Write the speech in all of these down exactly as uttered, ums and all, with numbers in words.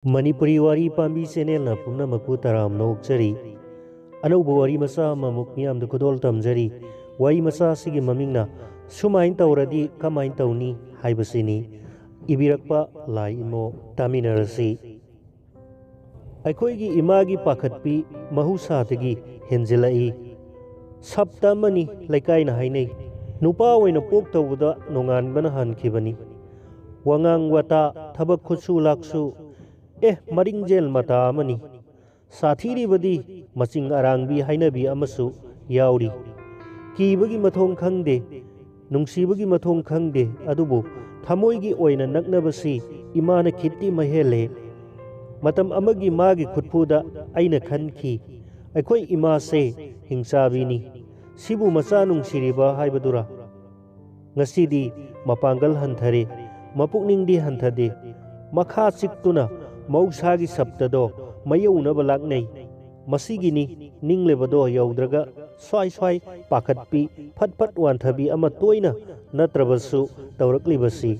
ꯃꯅꯤꯄꯨꯔꯤ ꯋꯥꯔꯤ ꯄꯥꯝꯕꯤ ꯆꯦꯅꯦꯜꯅ ꯄꯨꯝꯅꯃꯛꯄꯨ ꯇꯔꯥꯝꯅ ꯑꯣꯛꯆꯔꯤ꯫ ꯑꯅꯧꯕ ꯋꯥꯔꯤ ꯃꯆꯥ ꯑꯃꯃꯨꯛ ꯃꯤꯌꯥꯝꯗ ꯈꯨꯗꯣꯜ ꯇꯝꯖꯔꯤ꯫ ꯋꯥꯔꯤ ꯃꯆꯥ ꯑꯁꯤꯒꯤ ꯃꯃꯤꯡꯅ "ꯁꯨꯃꯥꯏꯅ ꯇꯧꯔꯗꯤ ꯀꯃꯥꯏꯅ ꯇꯧꯅꯤ" ꯍꯥꯏꯕꯁꯤꯅꯤ꯫ ꯏꯕꯤꯔꯛꯄ ꯂꯥꯏ ꯏꯃꯣ꯫ ꯇꯥꯃꯤꯟꯅꯔꯁꯤ꯫ ꯑꯩꯈꯣꯏꯒꯤ ꯏꯃꯥꯒꯤ ꯄꯥꯈꯠꯄꯤ ꯃꯍꯧꯁꯥꯗꯒꯤ ꯍꯦꯟꯖꯤꯜꯂꯛꯏ꯫ ꯁꯞꯇ ꯑꯃꯅꯤ ꯂꯩꯀꯥꯏꯅ ꯍꯥꯏꯅꯩ꯫ ꯅꯨꯄꯥ ꯑꯣꯏꯅ ꯄꯣꯛ ꯇꯧꯕꯗ ꯅꯣꯡꯉꯥꯟꯕꯅ ꯍꯥꯟꯈꯤꯕꯅꯤ꯫ ꯋꯥꯉꯥꯡ ꯋꯥꯇꯥ, ꯊꯕꯛ ꯈꯨꯠꯁꯨ ꯂꯥꯛꯁꯨ, ꯑꯦ, ꯃꯔꯤꯡꯖꯦꯜ ꯃꯇꯥ ꯑꯃꯅꯤ꯫ ꯁꯥꯊꯤꯔꯤꯕꯗꯤ ꯃꯆꯤꯡ ꯑꯔꯥꯡꯕꯤ ꯍꯥꯏꯅꯕꯤ ꯑꯃꯁꯨ ꯌꯥꯎꯔꯤ꯫ ꯀꯤꯕꯒꯤ ꯃꯊꯣꯡ ꯈꯪꯗꯦ, ꯅꯨꯡꯁꯤꯕꯒꯤ ꯃꯊꯣꯡ ꯈꯪꯗꯦ, ꯑꯗꯨꯕꯨ ꯊꯃꯣꯏꯒꯤ ꯑꯣꯏꯅ ꯅꯛꯅꯕꯁꯤ ꯏꯃꯥꯅ ꯈꯤꯠꯇꯤ ꯃꯍꯦꯜꯂꯦ꯫ ꯃꯇꯝ ꯑꯃꯒꯤ ꯃꯥꯒꯤ ꯈꯨꯠꯐꯨꯗ ꯑꯩꯅ ꯈꯟꯈꯤ, ꯑꯩꯈꯣꯏ ꯏꯃꯥꯁꯦ ꯍꯤꯡꯆꯥꯕꯤꯅꯤ꯫ ꯁꯤꯕꯨ ꯃꯆꯥ ꯅꯨꯡꯁꯤꯔꯤꯕ ꯍꯥꯏꯕꯗꯨꯔꯥ? ꯉꯁꯤꯗꯤ ꯃꯄꯥꯡꯒꯜ ꯍꯟꯊꯔꯦ, ꯃꯄꯨꯛꯅꯤꯡꯗꯤ ꯍꯟꯊꯗꯦ꯫ ꯃꯈꯥ ꯆꯤꯛꯇꯨꯅ ꯃꯍꯧꯁꯥꯒꯤ ꯁꯞꯇꯗꯣ ꯃꯌꯧꯅꯕ ꯂꯥꯛꯅꯩ꯫ ꯃꯁꯤꯒꯤꯅꯤ ꯅꯤꯡꯂꯤꯕꯗꯣ ꯌꯧꯗ꯭ꯔꯒ ꯁ꯭ꯋꯥꯏ ꯁ꯭ꯋꯥꯏ ꯄꯥꯈꯠꯄꯤ, ꯐꯠ ꯐꯠ ꯋꯥꯟꯊꯕꯤ ꯑꯃ ꯇꯣꯏꯅ ꯅꯠꯇ꯭ꯔꯕꯁꯨ ꯇꯧꯔꯛꯂꯤꯕꯁꯤ꯫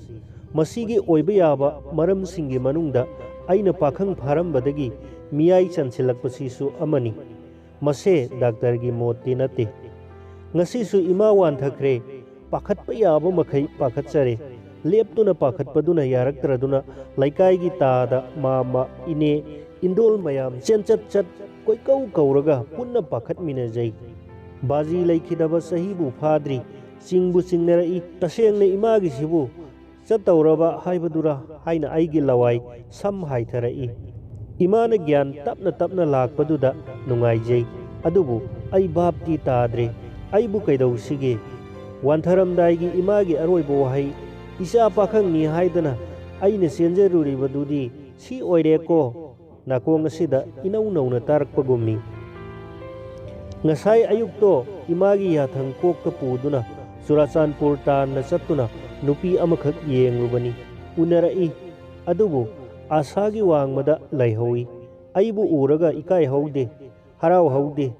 ꯃꯁꯤꯒꯤ ꯑꯣꯏꯕ ꯌꯥꯕ ꯃꯔꯝꯁꯤꯡꯒꯤ ꯃꯅꯨꯡꯗ ꯑꯩꯅ ꯄꯥꯈꯪ ꯐꯥꯔꯝꯕꯗꯒꯤ ꯃꯤꯌꯥꯏ ꯆꯟꯁꯤꯜꯂꯛꯄꯁꯤꯁꯨ ꯑꯃꯅꯤ꯫ ꯃꯁꯦ ꯗꯥꯛꯇꯔꯒꯤ ꯃꯣꯠꯇꯤ ꯅꯠꯇꯦ꯫ ꯉꯁꯤꯁꯨ ꯏꯃꯥ ꯋꯥꯟꯊꯈ꯭ꯔꯦ꯫ ꯄꯥꯈꯠꯄ ꯌꯥꯕ ꯃꯈꯩ ꯄꯥꯈꯠꯆꯔꯦ꯫ ꯂꯦꯞꯇꯨꯅ ꯄꯥꯈꯠꯄꯗꯨꯅ ꯌꯥꯔꯛꯇ꯭ꯔꯗꯨꯅ ꯂꯩꯀꯥꯏꯒꯤ ꯇꯥꯗ, ꯃꯥꯝꯃ, ꯏꯅꯦ, ꯏꯟꯗꯣꯜ ꯃꯌꯥꯝ ꯆꯦꯟꯆꯠ ꯆꯠ ꯀꯣꯏꯀꯧ ꯀꯧꯔꯒ ꯄꯨꯟꯅ ꯄꯥꯈꯠꯃꯤꯟꯅꯖꯩ꯫ ꯕꯥꯖꯤ ꯂꯩꯈꯤꯗꯕ ꯆꯍꯤꯕꯨ ꯐꯥꯗ꯭ꯔꯤ, ꯆꯤꯡꯕꯨ ꯆꯤꯡꯅꯔꯛꯏ꯫ ꯇꯁꯦꯡꯅ ꯏꯃꯥꯒꯤꯁꯤꯕꯨ ꯆꯠꯇꯧꯔꯕ ꯍꯥꯏꯕꯗꯨꯔꯥ ꯍꯥꯏꯅ ꯑꯩꯒꯤ ꯂꯋꯥꯏ ꯁꯝ ꯍꯥꯏꯊꯔꯛꯏ꯫ ꯏꯃꯥꯅ ꯒ꯭ꯌꯥꯟ ꯇꯞꯅ ꯇꯞꯅ ꯂꯥꯛꯄꯗꯨꯗ ꯅꯨꯡꯉꯥꯏꯖꯩ꯫ ꯑꯗꯨꯕꯨ ꯑꯩ ꯚꯥꯞꯇꯤ ꯇꯥꯗ꯭ꯔꯦ꯫ ꯑꯩꯕꯨ ꯀꯩꯗꯧꯁꯤꯒꯦ? ꯋꯥꯟꯊꯔꯝꯗꯥꯏꯒꯤ ꯏꯃꯥꯒꯤ ꯑꯔꯣꯏꯕ ꯋꯥꯍꯩ, "ꯏꯆꯥ ꯄꯥꯈꯪꯅꯤ ꯍꯥꯏꯗꯅ ꯑꯩꯅ ꯆꯦꯟꯖꯔꯨꯔꯤꯕꯗꯨꯗꯤ ꯁꯤ ꯑꯣꯏꯔꯦꯀꯣ?" ꯅꯥꯀꯣꯡ ꯑꯁꯤꯗ ꯏꯅꯧ ꯅꯧꯅ ꯇꯥꯔꯛꯄꯒꯨꯝꯃꯤ꯫ ꯉꯁꯥꯏ ꯑꯌꯨꯛꯇꯣ ꯏꯃꯥꯒꯤ ꯌꯥꯊꯪ ꯀꯣꯛꯇ ꯄꯨꯗꯨꯅ ꯆꯨꯔꯥꯆꯥꯟꯄꯨꯔ ꯇꯥꯟꯅ ꯆꯠꯇꯨꯅ ꯅꯨꯄꯤ ꯑꯃꯈꯛ ꯌꯦꯡꯂꯨꯕꯅꯤ꯫ ꯎꯅꯔꯛꯏ꯫ ꯑꯗꯨꯕꯨ ꯑꯥꯁꯥꯒꯤ ꯋꯥꯡꯃꯗ ꯂꯩꯍꯧꯏ꯫ ꯑꯩꯕꯨ ꯎꯔꯒ ꯏꯀꯥꯏ ꯍꯧꯗꯦ, ꯍꯔꯥꯎ ꯍꯧꯗꯦ꯫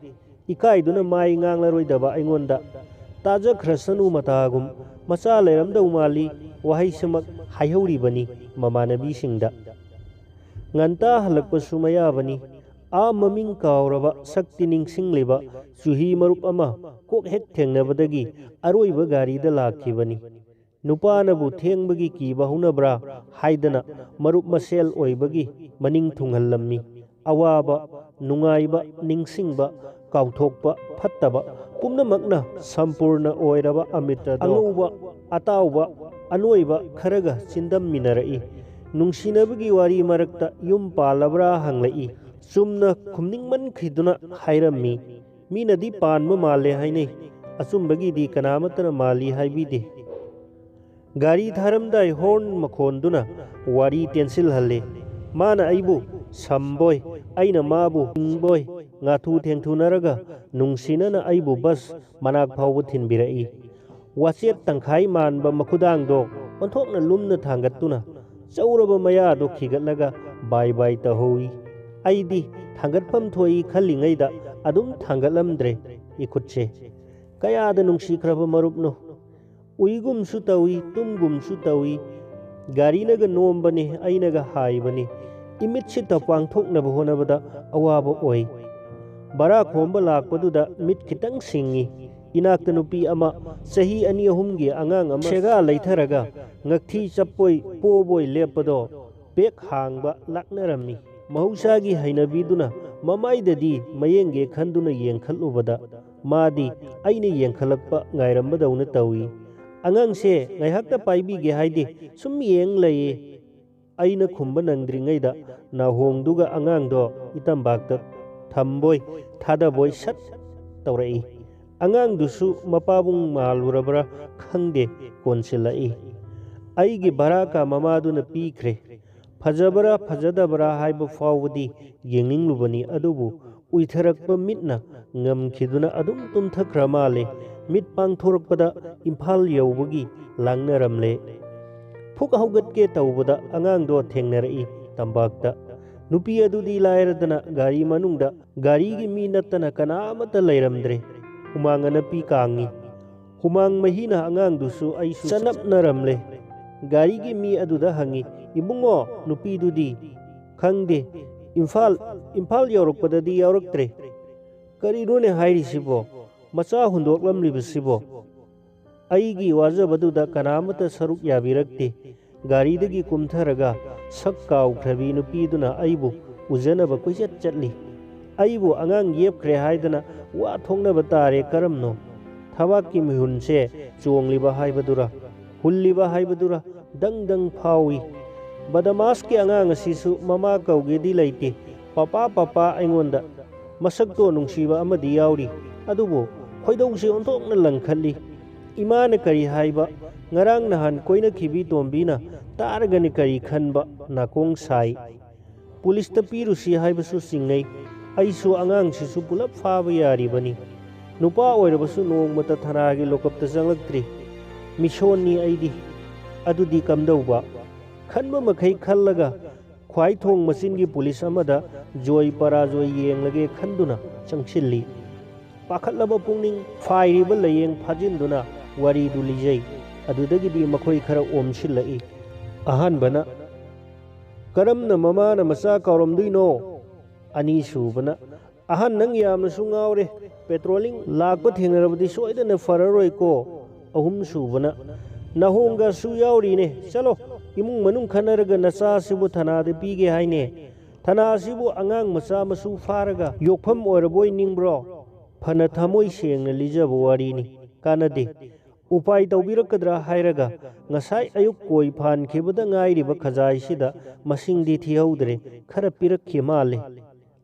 ꯏꯀꯥꯏꯗꯨꯅ ꯃꯥꯏ ꯉꯥꯡꯂꯔꯣꯏꯗꯕ ꯑꯩꯉꯣꯟꯗ, "ꯇꯥꯖꯈ꯭ꯔꯁꯅꯨ ꯃꯇꯥꯒꯨꯝ, ꯃꯆꯥ ꯂꯩꯔꯝꯗꯧ ꯃꯥꯜꯂꯤ" ꯋꯥꯍꯩꯁꯤꯃꯛ ꯍꯥꯏꯍꯧꯔꯤꯕꯅꯤ ꯃꯃꯥꯟꯅꯕꯤꯁꯤꯡꯗ꯫ ꯉꯟꯇꯥ ꯍꯜꯂꯛꯄꯁꯨ ꯃꯌꯥꯕꯅꯤ꯫ ꯑꯥ ꯃꯃꯤꯡ ꯀꯥꯎꯔꯕ ꯁꯛꯇꯤ ꯅꯤꯡꯁꯤꯡꯂꯤꯕ ꯆꯨꯍꯤ ꯃꯔꯨꯞ ꯑꯃ ꯀꯣꯛ ꯍꯦꯛ ꯊꯦꯡꯅꯕꯗꯒꯤ ꯑꯔꯣꯏꯕ ꯒꯥꯔꯤꯗ ꯂꯥꯛꯈꯤꯕꯅꯤ꯫ ꯅꯨꯄꯥꯅꯕꯨ ꯊꯦꯡꯕꯒꯤ ꯀꯤꯕ ꯍꯧꯅꯕ꯭ꯔꯥ ꯍꯥꯏꯗꯅ ꯃꯔꯨꯞ ꯃꯁꯦꯜ ꯑꯣꯏꯕꯒꯤ ꯃꯅꯤꯡ ꯊꯨꯡꯍꯜꯂꯝꯃꯤ꯫ ꯑꯋꯥꯕ, ꯅꯨꯡꯉꯥꯏꯕ, ꯅꯤꯡꯁꯤꯡꯕ, ꯀꯥꯎꯊꯣꯛꯄ, ꯐꯠꯇꯕ ꯄꯨꯝꯅꯃꯛꯅ ꯁꯝꯄꯨꯔꯅ ꯑꯣꯏꯔꯕ ꯑꯃꯤꯇꯗꯣ ꯑꯉꯧꯕ, ꯑꯇꯥꯎꯕ, ꯑꯅꯣꯏꯕ ꯈꯔꯒ ꯆꯤꯟꯗꯝꯃꯤꯟꯅꯔꯛꯏ꯫ ꯅꯨꯡꯁꯤꯅꯕꯒꯤ ꯋꯥꯔꯤ ꯃꯔꯛꯇ ꯌꯨꯝ ꯄꯥꯜꯂꯕ꯭ꯔꯥ ꯍꯪꯂꯛꯏ꯫ ꯆꯨꯝꯅ ꯈꯨꯝꯅꯤꯡꯃꯟꯈꯤꯗꯨꯅ ꯍꯥꯏꯔꯝꯃꯤ꯫ ꯃꯤꯅꯗꯤ ꯄꯥꯟꯕ ꯃꯥꯜꯂꯦ ꯍꯥꯏꯅꯩ, ꯑꯆꯨꯝꯕꯒꯤꯗꯤ ꯀꯅꯥꯃꯠꯇꯅ ꯃꯥꯜꯂꯤ ꯍꯥꯏꯕꯤꯗꯦ꯫ ꯒꯥꯔꯤ ꯊꯥꯔꯝꯗꯥꯏ ꯍꯣꯔꯟ ꯃꯈꯣꯟꯗꯨꯅ ꯋꯥꯔꯤ ꯇꯦꯟꯁꯤꯜꯍꯜꯂꯤ꯫ ꯃꯥꯅ ꯑꯩꯕꯨ ꯁꯝꯕꯣꯏ, ꯑꯩꯅ ꯃꯥꯕꯨ ꯏꯪꯕꯣꯏ, ꯉꯥꯊꯨ ꯊꯦꯡꯊꯨꯅꯔꯒ ꯅꯨꯡꯁꯤꯅꯅ ꯑꯩꯕꯨ ꯕꯁ ꯃꯅꯥꯛ ꯐꯥꯎꯕ ꯊꯤꯟꯕꯤꯔꯛꯏ꯫ ꯋꯥꯆꯦꯠ ꯇꯪꯈꯥꯏ ꯃꯥꯟꯕ ꯃꯈꯨꯗꯥꯡꯗꯣ ꯑꯣꯟꯊꯣꯛꯅ ꯂꯨꯝꯅ ꯊꯥꯡꯒꯠꯇꯨꯅ ꯆꯧꯔꯕ ꯃꯌꯥꯗꯣ ꯈꯤꯒꯠꯂꯒ ꯕꯥꯏ ꯕꯥꯏ ꯇꯧꯍꯧꯏ꯫ ꯑꯩꯗꯤ ꯊꯥꯡꯒꯠꯐꯝ ꯊꯣꯛꯏ ꯈꯜꯂꯤꯉꯩꯗ ꯑꯗꯨꯝ ꯊꯥꯡꯒꯠꯂꯝꯗ꯭ꯔꯦ ꯏꯈꯨꯠꯁꯦ꯫ ꯀꯌꯥꯗ ꯅꯨꯡꯁꯤꯈ꯭ꯔꯕ ꯃꯔꯨꯞꯅꯣ! ꯎꯏꯒꯨꯝꯁꯨ ꯇꯧꯏ, ꯇꯨꯝꯒꯨꯝꯁꯨ ꯇꯧꯏ꯫ ꯒꯥꯔꯤꯅꯒ ꯅꯣꯝꯕꯅꯤ, ꯑꯩꯅꯒ ꯍꯥꯏꯕꯅꯤ꯫ ꯏꯃꯤꯠꯁꯤꯇ ꯄꯥꯡꯊꯣꯛꯅꯕ ꯍꯣꯠꯅꯕꯗ ꯑꯋꯥꯕ ꯑꯣꯏ꯫ ꯚꯔꯥ ꯈꯣꯝꯕ ꯂꯥꯛꯄꯗꯨꯗ ꯃꯤꯠ ꯈꯤꯇꯪ ꯁꯤꯡꯉꯤ꯫ ꯏꯅꯥꯛꯇ ꯅꯨꯄꯤ ꯑꯃ, ꯆꯍꯤ ꯑꯅꯤ ꯑꯍꯨꯝꯒꯤ ꯑꯉꯥꯡ ꯑꯃ, ꯁꯦꯒꯥ ꯂꯩꯊꯔꯒ ꯉꯛꯊꯤ ꯆꯞꯄꯣꯏ ꯄꯣꯕꯣꯏ ꯂꯦꯞꯄꯗꯣ ꯕꯦꯛ ꯍꯥꯡꯕ ꯂꯥꯛꯅꯔꯝꯃꯤ꯫ ꯃꯍꯧꯁꯥꯒꯤ ꯍꯩꯅꯕꯤꯗꯨꯅ ꯃꯃꯥꯏꯗꯗꯤ ꯃꯌꯦꯡꯒꯦ ꯈꯟꯗꯨꯅ ꯌꯦꯡꯈꯠꯂꯨꯕꯗ ꯃꯥꯗꯤ ꯑꯩꯅ ꯌꯦꯡꯈꯠꯂꯛꯄ ꯉꯥꯏꯔꯝꯕꯗꯧꯅ ꯇꯧꯏ꯫ "ꯑꯉꯥꯡꯁꯦ ꯉꯥꯏꯍꯥꯛꯇ ꯄꯥꯏꯕꯤꯒꯦ ꯍꯥꯏꯗꯦ, ꯁꯨꯝ ꯌꯦꯡ ꯂꯩꯌꯦ꯫" ꯑꯩꯅ ꯈꯨꯝꯕ ꯅꯪꯗ꯭ꯔꯤꯉꯩꯗ ꯅꯥꯍꯣꯡꯗꯨꯒ ꯑꯉꯥꯡꯗꯣ ꯏꯇꯝꯕꯥꯛꯇ ꯊꯝꯕꯣꯏ ꯊꯥꯗꯕꯣꯏ ꯁꯠ ꯇꯧꯔꯛꯏ꯫ ꯑꯉꯥꯡꯗꯨꯁꯨ ꯃꯄꯥꯕꯨꯡ ꯃꯥꯜꯂꯨꯔꯕ꯭ꯔꯥ ꯈꯪꯗꯦ, ꯀꯣꯟꯁꯤꯜꯂꯛꯏ꯫ ꯑꯩꯒꯤ ꯚꯔꯥ ꯀꯥ ꯃꯃꯥꯗꯨꯅ ꯄꯤꯈ꯭ꯔꯦ꯫ ꯐꯖꯕ꯭ꯔꯥ ꯐꯖꯗꯕ꯭ꯔꯥ ꯍꯥꯏꯕ ꯐꯥꯎꯕꯗꯤ ꯌꯦꯡꯅꯤꯡꯂꯨꯕꯅꯤ, ꯑꯗꯨꯕꯨ ꯎꯏꯊꯔꯛꯄ ꯃꯤꯠꯅ ꯉꯝꯈꯤꯗꯨꯅ ꯑꯗꯨꯝ ꯇꯨꯝꯊꯈ꯭ꯔ ꯃꯥꯜꯂꯦ꯫ ꯃꯤꯠ ꯄꯥꯡꯊꯣꯔꯛꯄꯗ ꯏꯝꯐꯥꯜ ꯌꯧꯕꯒꯤ ꯂꯥꯡꯅꯔꯝꯂꯦ꯫ ꯐꯨꯛ ꯍꯧꯒꯠꯀꯦ ꯇꯧꯕꯗ ꯑꯉꯥꯡꯗꯣ ꯊꯦꯡꯅꯔꯛꯏ ꯇꯝꯄꯥꯛꯇ꯫ ꯅꯨꯄꯤ ꯑꯗꯨꯗꯤ ꯂꯥꯏꯔꯗꯅ ꯒꯥꯔꯤ ꯃꯅꯨꯡꯗ ꯒꯥꯔꯤꯒꯤ ꯃꯤ ꯅꯠꯇꯅ ꯀꯅꯥꯃꯠꯇ ꯂꯩꯔꯝꯗ꯭ꯔꯦ꯫ ꯍꯨꯃꯥꯡ ꯑꯅꯞꯄꯤ ꯀꯥꯡꯉꯤ꯫ ꯍꯨꯃꯥꯡ ꯃꯍꯤꯅ ꯑꯉꯥꯡꯗꯨꯁꯨ ꯑꯩꯁꯨ ꯆꯅꯞꯅꯔꯝꯂꯦ꯫ ꯒꯥꯔꯤꯒꯤ ꯃꯤ ꯑꯗꯨꯗ ꯍꯪꯉꯤ, "ꯏꯕꯨꯡꯉꯣ, ꯅꯨꯄꯤꯗꯨꯗꯤ?" "ꯈꯪꯗꯦ, ꯏꯝꯐꯥꯜ, ꯏꯝꯐꯥꯜ ꯌꯧꯔꯛꯄꯗꯗꯤ ꯌꯥꯎꯔꯛꯇ꯭ꯔꯦ꯫ ꯀꯔꯤꯅꯣꯅꯦ ꯍꯥꯏꯔꯤꯁꯤꯕꯣ? ꯃꯆꯥ ꯍꯨꯟꯗꯣꯛꯂꯝꯂꯤꯕꯁꯤꯕꯣ?" ꯑꯩꯒꯤ ꯋꯥꯖꯕꯗꯨꯗ ꯀꯅꯥ ꯑꯃꯠꯇ ꯁꯔꯨꯛ ꯌꯥꯕꯤꯔꯛꯇꯦ꯫ ꯒꯥꯔꯤꯗꯒꯤ ꯀꯨꯝꯊꯔꯒ ꯁꯛ ꯀꯥꯎꯈ꯭ꯔꯕꯤ ꯅꯨꯄꯤꯗꯨꯅ ꯑꯩꯕꯨ ꯎꯖꯅꯕ ꯀꯣꯏꯆꯠ ꯆꯠꯂꯤ꯫ ꯑꯩꯕꯨ ꯑꯉꯥꯡ ꯌꯦꯞꯈ꯭ꯔꯦ ꯍꯥꯏꯗꯅ ꯋꯥ ꯊꯣꯛꯅꯕ ꯇꯥꯔꯦ ꯀꯔꯝꯅꯣ? ꯊꯕꯥꯛꯀꯤ ꯃꯤꯍꯨꯟꯁꯦ ꯆꯣꯡꯂꯤꯕ ꯍꯥꯏꯕꯗꯨꯔ, ꯍꯨꯜꯂꯤꯕ ꯍꯥꯏꯕꯗꯨꯔ, ꯗꯪ ꯗꯪ ꯐꯥꯎꯏ꯫ ꯕꯗꯃꯥꯁꯀꯤ ꯑꯉꯥꯡ ꯑꯁꯤꯁꯨ ꯃꯃꯥ ꯀꯧꯒꯦꯗꯤ ꯂꯩꯇꯦ, "ꯄꯄꯥ, ꯄꯄꯥ" ꯑꯩꯉꯣꯟꯗ꯫ ꯃꯁꯛꯇꯣ ꯅꯨꯡꯁꯤꯕ ꯑꯃꯗꯤ ꯌꯥꯎꯔꯤ, ꯑꯗꯨꯕꯨ ꯈꯣꯏꯗꯧꯁꯤ ꯑꯣꯟꯊꯣꯛꯅ ꯂꯪꯈꯠꯂꯤ꯫ ꯏꯃꯥꯅ ꯀꯔꯤ ꯍꯥꯏꯕ, ꯉꯔꯥꯡ ꯅꯍꯥꯟ ꯀꯣꯏꯅꯈꯤꯕꯤ ꯇꯣꯝꯕꯤꯅ ꯇꯥꯔꯒꯅꯤ ꯀꯔꯤ ꯈꯟꯕ, ꯅꯥꯀꯣꯡ ꯁꯥꯏ꯫ ꯄꯨꯂꯤꯁꯇ ꯄꯤꯔꯨꯁꯤ ꯍꯥꯏꯕꯁꯨ ꯆꯤꯡꯅꯩ꯫ ꯑꯩꯁꯨ ꯑꯉꯥꯡꯁꯤꯁꯨ ꯄꯨꯂꯞ ꯐꯥꯕ ꯌꯥꯔꯤꯕꯅꯤ꯫ ꯅꯨꯄꯥ ꯑꯣꯏꯔꯕꯁꯨ ꯅꯣꯡꯃꯇ ꯊꯅꯥꯒꯤ ꯂꯣꯀꯞꯇ ꯆꯪꯂꯛꯇ꯭ꯔꯤ꯫ ꯃꯤꯁꯣꯟꯅꯤ ꯑꯩꯗꯤ꯫ ꯑꯗꯨꯗꯤ ꯀꯝꯗꯧꯕ? ꯈꯟꯕ ꯃꯈꯩ ꯈꯜꯂꯒ ꯈ꯭ꯋꯥꯏꯊꯣꯡ ꯃꯆꯤꯟꯒꯤ ꯄꯨꯂꯤꯁ ꯑꯃꯗ ꯖꯣꯏ ꯄꯔꯥꯖꯣꯏ ꯌꯦꯡꯂꯒꯦ ꯈꯟꯗꯨꯅ ꯆꯪꯁꯤꯜꯂꯤ꯫ ꯄꯥꯈꯠꯂꯕ ꯄꯨꯛꯅꯤꯡ ꯐꯥꯏꯔꯤꯕ ꯂꯥꯌꯦꯡ ꯐꯥꯖꯤꯟꯗꯨꯅ ꯋꯥꯔꯤꯗꯨ ꯂꯤꯖꯩ꯫ ꯑꯗꯨꯗꯒꯤꯗꯤ ꯃꯈꯣꯏ ꯈꯔ ꯑꯣꯝꯁꯤꯜꯂꯛꯏ꯫ ꯑꯍꯥꯟꯕꯅ, "ꯀꯔꯝꯅ ꯃꯃꯥꯅ ꯃꯆꯥ ꯀꯥꯎꯔꯝꯗꯣꯏꯅꯣ?" ꯑꯅꯤꯁꯨꯕꯅ, "ꯑꯍꯟ, ꯅꯪ ꯌꯥꯝꯅꯁꯨ ꯉꯥꯎꯔꯦ꯫ ꯄꯦꯇ꯭ꯔꯣꯂꯤꯡ ꯂꯥꯛꯄ ꯊꯦꯡꯅꯔꯕꯗꯤ ꯁꯣꯏꯗꯅ ꯐꯔꯔꯣꯏꯀꯣ꯫" ꯑꯍꯨꯝꯁꯨꯕꯅ, "ꯅꯥꯍꯣꯡꯒꯁꯨ ꯌꯥꯎꯔꯤꯅꯦ꯫ ꯆꯠꯂꯣ, ꯏꯃꯨꯡ ꯃꯅꯨꯡ ꯈꯟꯅꯔꯒ ꯅꯆꯥꯁꯤꯕꯨ ꯊꯅꯥꯗ ꯄꯤꯒꯦ ꯍꯥꯏꯅꯦ꯫ ꯊꯅꯥꯁꯤꯕꯨ ꯑꯉꯥꯡ ꯃꯆꯥ ꯃꯁꯨ ꯐꯥꯔꯒ ꯌꯣꯛꯐꯝ ꯑꯣꯏꯔꯕꯣꯏ ꯅꯤꯡꯕ꯭ꯔꯣ?" ꯐꯅ ꯊꯃꯣꯏ ꯁꯦꯡꯅ ꯂꯤꯖꯕ ꯋꯥꯔꯤꯅꯤ꯫ ꯀꯥꯟꯅꯗꯦ꯫ ꯎꯄꯥꯏ ꯇꯧꯕꯤꯔꯛꯀꯗ꯭ꯔꯥ ꯍꯥꯏꯔꯒ ꯉꯁꯥꯏ ꯑꯌꯨꯛ ꯀꯣꯏ ꯐꯥꯟꯈꯤꯕꯗ ꯉꯥꯏꯔꯤꯕ ꯈꯖꯥꯏꯁꯤꯗ ꯃꯁꯤꯡꯗꯤ ꯊꯤꯍꯧꯗ꯭ꯔꯦ, ꯈꯔ ꯄꯤꯔꯛꯈꯤ ꯃꯥꯜꯂꯦ꯫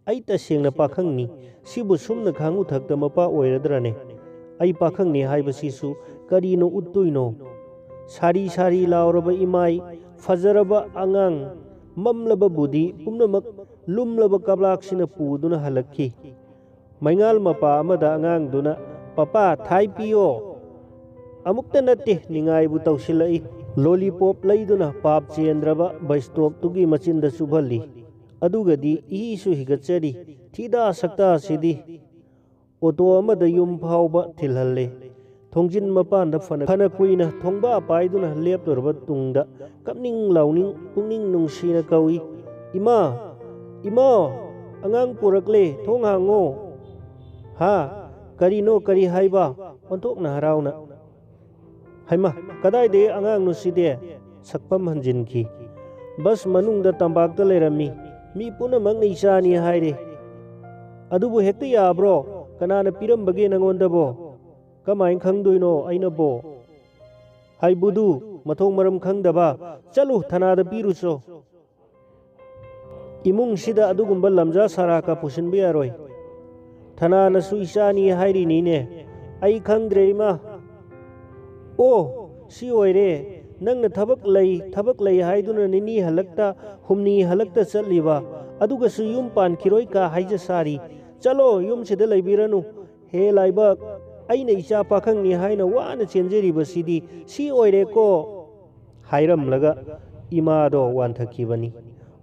ꯑꯩ ꯇꯁꯦꯡꯅ ꯄꯥꯈꯪꯅꯤ꯫ ꯁꯤꯕꯨ ꯁꯨꯝꯅ ꯈꯥꯡꯉꯨ ꯊꯛꯇ ꯃꯄꯥ ꯑꯣꯏꯔꯗ꯭ꯔꯅꯦ? ꯑꯩ ꯄꯥꯈꯪꯅꯤ ꯍꯥꯏꯕꯁꯤꯁꯨ ꯀꯔꯤꯅꯣ ꯎꯠꯇꯣꯏꯅꯣ? ꯁꯥꯔꯤ ꯁꯥꯔꯤ ꯂꯥꯎꯔꯕ ꯏꯃꯥꯏ, ꯐꯖꯔꯕ ꯑꯉꯥꯡ, ꯃꯝꯂꯕ ꯕꯨꯙꯤ ꯄꯨꯝꯅꯃꯛ ꯂꯨꯝꯂꯕ ꯀꯕ꯭ꯂꯥꯛꯁꯤꯅ ꯄꯨꯗꯨꯅ ꯍꯜꯂꯛꯈꯤ꯫ ꯃꯩꯉꯥꯜ ꯃꯄꯥ ꯑꯃꯗ ꯑꯉꯥꯡꯗꯨꯅ, "ꯄꯄꯥ, ꯊꯥꯏ ꯄꯤꯌꯣ"꯫ ꯑꯃꯨꯛꯇ ꯅꯠꯇꯦ, ꯅꯤꯡꯉꯥꯏꯕꯨ ꯇꯧꯁꯤꯜꯂꯛꯏ꯫ ꯂꯣꯂꯤꯄꯣꯞ ꯂꯩꯗꯨꯅ ꯄꯥꯞ ꯆꯦꯟꯗ꯭ꯔꯕ ꯕꯁ ꯁ꯭ꯇꯣꯞꯇꯨꯒꯤ ꯃꯆꯤꯟꯗ ꯆꯨꯞꯍꯜꯂꯤ꯫ ꯑꯗꯨꯒꯗꯤ ꯏꯁꯨ ꯍꯤꯒꯠꯆꯔꯤ꯫ ꯊꯤꯗꯥ ꯁꯛꯇꯥꯁꯤꯗꯤ꯫ ꯑꯣꯇꯣ ꯑꯃꯗ ꯌꯨꯝ ꯐꯥꯎꯕ ꯊꯤꯜꯍꯜꯂꯦ꯫ ꯊꯣꯡꯖꯤꯟ ꯃꯄꯥꯟꯗ ꯐꯅ, ꯐꯅ ꯀꯨꯏꯅ ꯊꯣꯡꯕ ꯄꯥꯏꯗꯨꯅ ꯂꯦꯞꯂꯨꯔꯕ ꯇꯨꯡꯗ ꯀꯞꯅꯤꯡ ꯂꯥꯎꯅꯤꯡ ꯄꯨꯛꯅꯤꯡ ꯅꯨꯡꯁꯤꯅ ꯀꯧꯏ꯫ "ꯏꯃꯥ, ꯏꯃꯥ, ꯑꯉꯥꯡ ꯄꯨꯔꯛꯂꯦ, ꯊꯣꯡ ꯍꯥꯡꯉꯣ!" "ꯍꯥ? ꯀꯔꯤꯅꯣ, ꯀꯔꯤ ꯍꯥꯏꯕ?" ꯑꯣꯟꯊꯣꯛꯅ ꯍꯔꯥꯎꯅ꯫ "ꯍꯩꯃꯥ, ꯀꯗꯥꯏꯗꯒꯤ ꯑꯉꯥꯡꯅꯣ ꯁꯤꯗꯤ?" ꯁꯛꯐꯝ ꯍꯟꯖꯤꯟꯈꯤ꯫ "ꯕꯁ ꯃꯅꯨꯡꯗ ꯇꯝꯄꯥꯛꯇ ꯂꯩꯔꯝꯃꯤ꯫ ꯃꯤ ꯄꯨꯝꯅꯃꯛꯅ ꯏꯆꯥꯅꯤ ꯍꯥꯏꯔꯦ꯫ ꯑꯗꯨꯕꯨ ꯍꯦꯛꯇ ꯌꯥꯕ꯭ꯔꯣ? ꯀꯅꯥꯅ ꯄꯤꯔꯝꯕꯒꯦ ꯅꯪꯉꯣꯟꯗꯕꯣ? ꯀꯃꯥꯏꯅ ꯈꯪꯗꯣꯏꯅꯣ ꯑꯩꯅꯕꯣ?" "ꯍꯥꯏꯕꯨꯗꯨ, ꯃꯊꯣꯡ ꯃꯔꯝ ꯈꯪꯗꯕ꯫ ꯆꯠꯂꯨ, ꯊꯅꯥꯗ ꯄꯤꯔꯨꯆꯣ꯫ ꯏꯃꯨꯡꯁꯤꯗ ꯑꯗꯨꯒꯨꯝꯕ ꯂꯝꯖꯥ ꯁꯔꯥꯀ ꯄꯨꯁꯤꯟꯕ ꯌꯥꯔꯣꯏ꯫ ꯊꯅꯥꯅꯁꯨ ꯏꯆꯥꯅꯤ ꯍꯥꯏꯔꯤꯅꯤꯅꯦ꯫ ꯑꯩ ꯈꯪꯗ꯭ꯔꯦ, ꯏꯃꯥ꯫ ꯑꯣ, ꯁꯤ ꯑꯣꯏꯔꯦ꯫ ꯅꯪꯅ ꯊꯕꯛ ꯂꯩ, ꯊꯕꯛ ꯂꯩ ꯍꯥꯏꯗꯨꯅ ꯅꯤꯅꯤ ꯍꯜꯂꯛꯇ, ꯍꯨꯝꯅꯤ ꯍꯜꯂꯛꯇ ꯆꯠꯂꯤꯕ, ꯑꯗꯨꯒꯁꯨ ꯌꯨꯝ ꯄꯥꯟꯈꯤꯔꯣꯏ ꯀꯥ ꯍꯥꯏꯖ ꯁꯥꯔꯤ꯫ ꯆꯠꯂꯣ, ꯌꯨꯝꯁꯤꯗ ꯂꯩꯕꯤꯔꯅꯨ꯫ ꯍꯦ ꯂꯥꯏꯕꯛ, ꯑꯩꯅ ꯏꯆꯥ ꯄꯥꯈꯪꯅꯤ ꯍꯥꯏꯅ ꯋꯥꯅ ꯆꯦꯟꯖꯔꯤꯕꯁꯤꯗꯤ ꯁꯤ ꯑꯣꯏꯔꯦꯀꯣ!" ꯍꯥꯏꯔꯝꯂꯒ ꯏꯃꯥꯗꯣ ꯋꯥꯟꯊꯈꯤꯕꯅꯤ꯫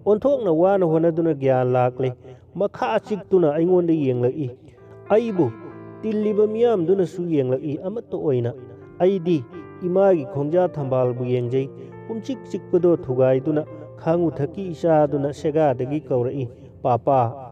ꯑꯣꯟꯊꯣꯛꯅ ꯋꯥꯅ ꯍꯣꯠꯅꯗꯨꯅ ꯒ꯭ꯌꯥꯟ ꯂꯥꯛꯂꯦ꯫ ꯃꯈꯥ ꯆꯤꯛꯇꯨꯅ ꯑꯩꯉꯣꯟꯗ ꯌꯦꯡꯂꯛꯏ꯫ ꯑꯩꯕꯨ ꯇꯤꯜꯂꯤꯕ ꯃꯤꯌꯥꯝꯗꯨꯅꯁꯨ ꯌꯦꯡꯂꯛꯏ꯫ ꯑꯃꯠꯇ ꯑꯣꯏꯅ ꯑꯩꯗꯤ ꯏꯃꯥꯒꯤ ꯈꯣꯡꯖꯥ ꯊꯝꯕꯥꯜꯕꯨ ꯌꯦꯡꯖꯩ꯫ ꯄꯨꯝꯆꯤꯛ ꯆꯤꯛꯄꯗꯣ ꯊꯨꯒꯥꯏꯗꯨꯅ ꯈꯥꯉꯨ ꯊꯛꯀꯤ ꯏꯆꯥꯗꯨꯅ ꯁꯦꯒꯥꯗꯒꯤ ꯀꯧꯔꯛꯏ, "ꯄꯥꯄꯥ!"